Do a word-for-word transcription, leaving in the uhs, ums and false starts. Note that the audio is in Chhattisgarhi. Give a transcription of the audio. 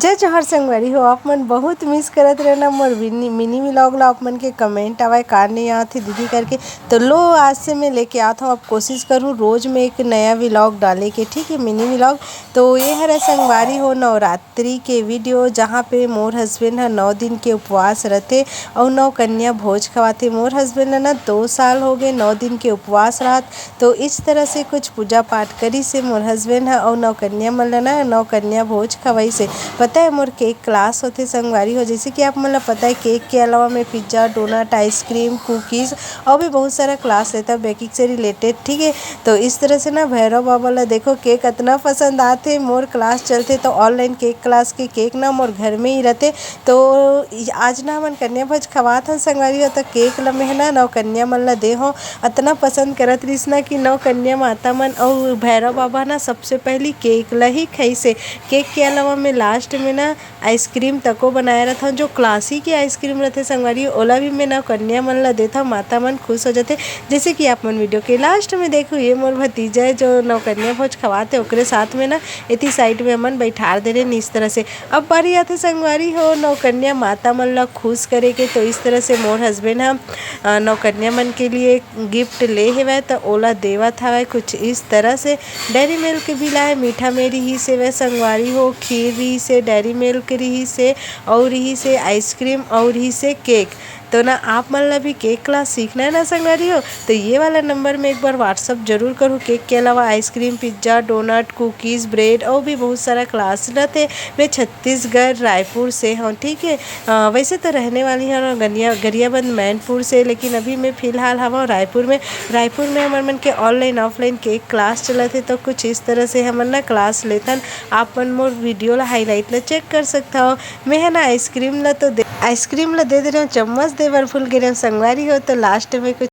जय जोहार संगवारी हो, आप मन बहुत मिस करत रहना मोर मिनी मिनी व्लॉग ला। आप मन के कमेंट आवे का नहीं आत हे दीदी करके, तो लो आज से मैं लेके आत हूँ। अब कोशिश करूँ रोज में एक नया व्लॉग डाले के, ठीक है, मिनी व्लॉग। तो ये हरे संगवारी हो नवरात्रि के वीडियो, जहाँ पे मोर हस्बैंड ह नौ दिन के उपवास रथे और नौ कन्या भोज खवाथे। मोर हस्बैंड ह ना दो साल हो गए नौ दिन के उपवास रहत, तो इस तरह से कुछ पूजा पाठ करिस हे मोर हस्बैंड ह, अउ नौकन्या मन ल ना नौकन्या भोज खवाइस हे। पता है मोर केक क्लास होथे संगवारी हो, जैसे कि आप मन ल पता है केक के अलावा मैं पिज्जा, डोनट, आइसक्रीम, कुकीज और भी बहुत सारा क्लास लेता हूँ बेकिंग से रिलेटेड, ठीक है। तो इस तरह से ना भैरव बाबा ला देखो केक इतना पसंद आते, मोर क्लास चलते तो ऑनलाइन केक क्लास के केक ना मोर घर में ही रहते। तो आज ना हमन कन्या भोज खवात हन संगवारी हो, तो केक ल मैं ना नौकन्या मन ल दे हो। अतना पसंद करत रिहिस ना कि नौ कन्या माता मन अउ भैरव बाबा ना सबसे पहली केक ल ही खाइस हे। केक के अलावा मैं लास्ट में ना आइसक्रीम तको बनाए रथव, जो क्लासी के आइसक्रीम रथे संगवारी, ओला भी मैं नौ कन्या मन ल देथव, माता मन खुश हो जाथे। जैसे कि आप मन वीडियो के लास्ट में देखो, ये मोर भतीजा है जो नौ कन्या भोज खवाते, ओकरे साथ में ना एती साइड में हमन बैठार दे रहे इस तरह से। अब बारी आथे संगवारी हो नौ कन्या माता मन ल खुश करे के, तो इस तरह से मोर हस्बैंड ह नौ कन्या मन के लिए गिफ्ट ले हेवय, त ओला देवत हवय कुछ इस तरह से। डेयरी मिल्क भी लाए, मीठा में रिहिस हेवय संगवारी हो, खीर रिहिस हे, डेयरी मिल्क रिहिस हे, अउ रिहिस हे आइसक्रीम, अउ रिहिस हे केक। तो ना आप मन ला भी केक क्लास सीखना है ना संगवारी हो, तो ये वाला नंबर में एक बार WhatsApp जरूर करो। केक के अलावा ice cream, pizza, donut, cookies, bread और भी बहुत सारा क्लास रहते। मैं छत्तीसगढ़ रायपुर से हूँ, ठीक है। अ, वैसे तो रहने वाली हूँ गरिया गरियाबंद मैनपुर से, लेकिन अभी मैं फिलहाल हवा रायपुर में। रायपुर में हमर मन के ऑनलाइन ऑफलाइन केक क्लास चलत है, तो कुछ इस तरह से हमन ना क्लास लेथन। आप मन मोर वीडियो ला हाईलाइट ला चेक कर सकता हो। मैं है ना आइसक्रीम ला तो दे आइसक्रीम ला दे दे रहे हूँ, चम्मच दे बर भूल गे रहे हूँ संगवारी हो, तो लास्ट में कुछ